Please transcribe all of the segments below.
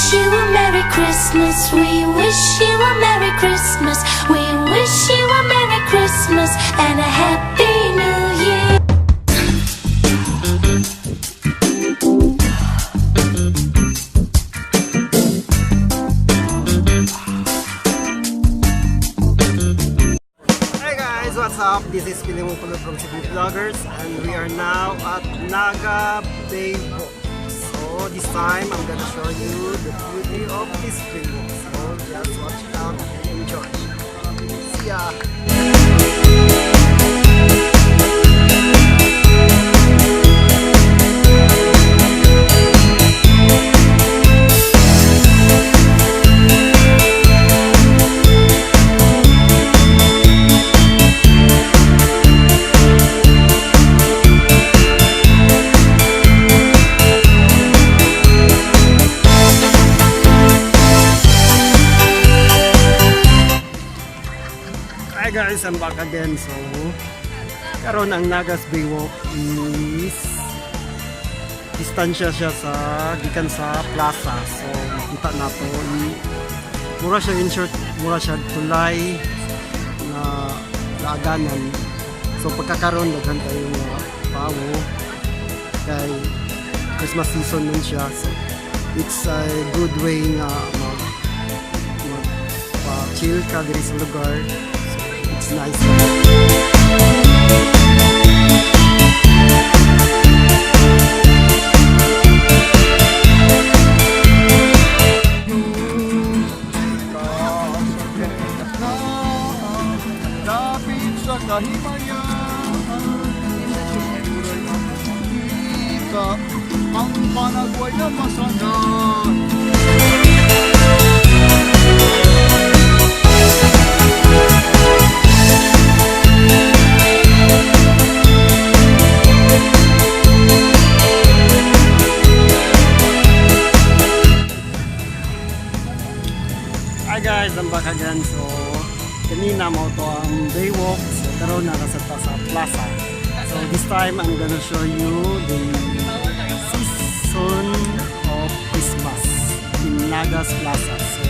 You a Merry Christmas. We wish you a Merry Christmas. We wish you a Merry Christmas and a Happy New Year. Hi guys, what's up? This is Pilimon Pulo from Cebu Vloggers and we are now at Naga Baywalk. So this time I'm gonna show you the beauty of this baywalk. So just watch out and enjoy. See ya! Hi guys, I'm back again. So karon ang Nagas Baywalk is distansya siya sa gikan sa plaza. So makita nato i mura siya, in short, mura siya tulay na laaganan. So pagkakaroon, daghan kayo nga pawo kay Christmas season nun siya. So it's a good way nga mag mag pa-chill ka diri sa lugar. So it's nice. Dapit sa kahimayan. Turay ang makita ang panagway na masanan. Hi guys, I'm back again. So, kanina mao to ang Baywalk. So, karon naa ta sa plaza. So, this time I'm gonna show you the season of Christmas in Nagas Plaza. So,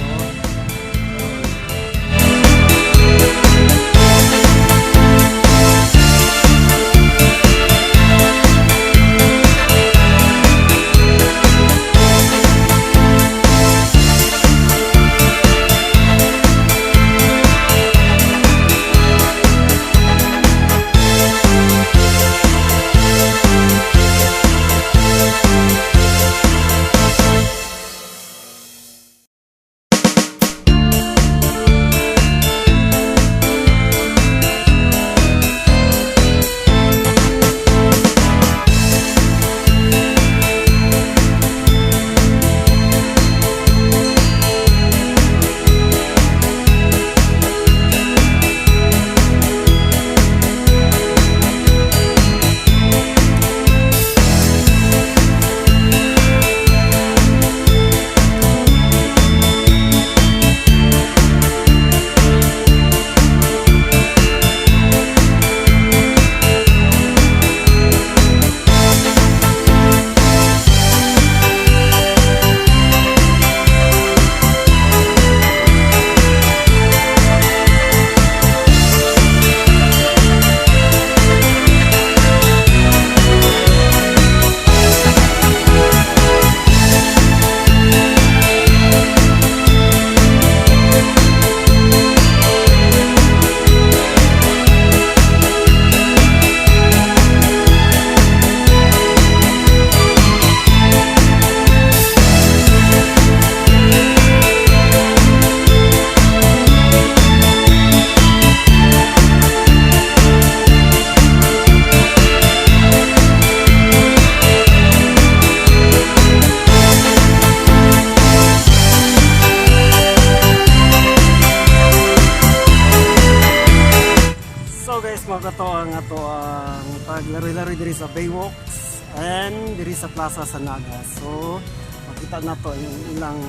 So guys, mao kato ang ato ang paglaro-laro diri sa Baywalks and diri sa plaza sa Naga. So makita nato yung ilang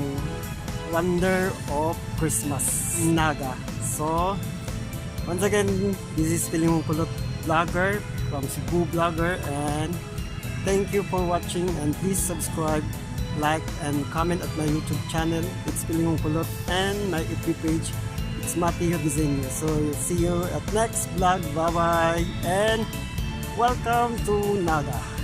wonder of Christmas in Naga. So once again, this is Pilimong Kulot Vlogger from Cebu Vlogger and thank you for watching and please subscribe. Like and comment at my YouTube channel. It's Pilingong Kulot, and my FB page. It's Mateo Diseño. So see you at next vlog. Bye bye and welcome to Naga.